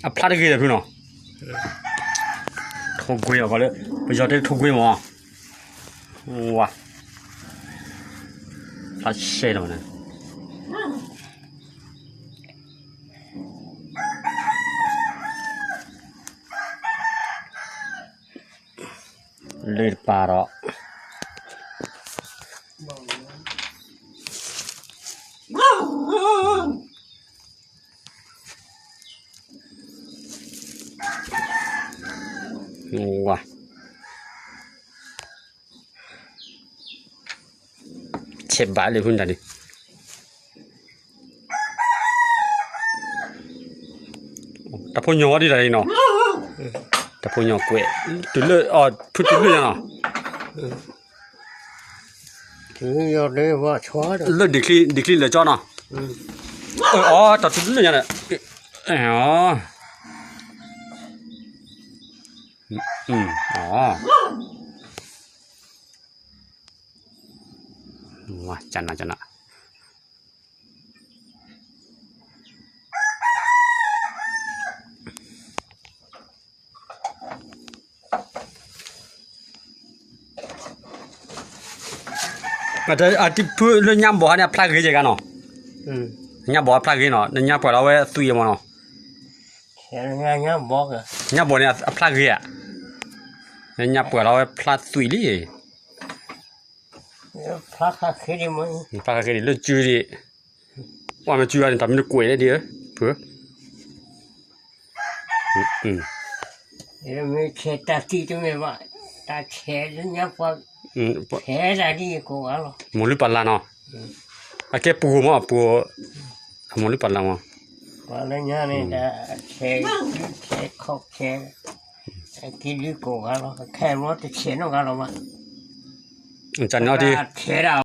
အဖျါတဂ့ၤဒီးဖုနီၤ, ထိၣ်ကွ့အီၤကီးလၢ ပယီၤတဲထိၣ်ကွ့မး, ဝါ, ဖျါရှဲလီၤန့ၣ် လၢတပၤဒီး ဝါ, ဆဲးဘၣ်လၢဖုတၢ်ဒ် တၢ်ဖိညီဝဲဒ်တၢ်အံၤနီၤ, တၢ်ဖိညီကွဲး, တုၤလၢ ဖုတုၤလၢညါနီၤ, လၢဒံးချံ ဒံးချံလၢာ်ကၠီနီၤ, အီ တၢ်တုၤလၢညါန့ၣ်, အီ ကနၣ်ကနၣ် အတံၤဖုလၢညါဘီၣ်ဟါန့ၣ် အဖျါဂ့ၤကဲဂၤနီၤ, ညါဘီၣ်အဖျါဂ့ၤနီၤ, နညါပှဲၤလီၤဝဲသွံၣ်အမးနီၤ, ညါဘီၣ်န့ၣ် အဖျါဂ့ၤဧါ, နညါပှဲၤလီၤဝဲဖျါသွံၣ်လံ, ဖျါဂ့ၤဒံးလၢစုဒံး, ပှၤမ့ၢ်စုဂၤန့ၣ် တၢ်မ့ၢ်တကွဲးန့ၣ်ဒံးဧၢ, ဖု မ့ၢ်ဆဲးတၢ်သံတမ့ၢ်ဘၣ်, တၢ်ဆဲးလၢညါပှၤ, ဆဲးတၢ်ဒ်ယကိးဂၤလီၤ, မိၢ်လုၢ်ပၢ်လၢ်နီၤ, အကဲပှိၤမး ပှိၤ, အမိၢ်လုၢ်ပၢ်လၢ်မး, ပှၤလၢညါန့ၣ် တၢ်ဆဲး, ဆဲးခီၣ်ဆဲး, အကဲဒ်ကိးဂၤလီၤ, ခဲအံၤမ့ၢ်တဆဲးနီတဂၤလီၤဘၣ်, တၢ်ဆဲးဒၣ်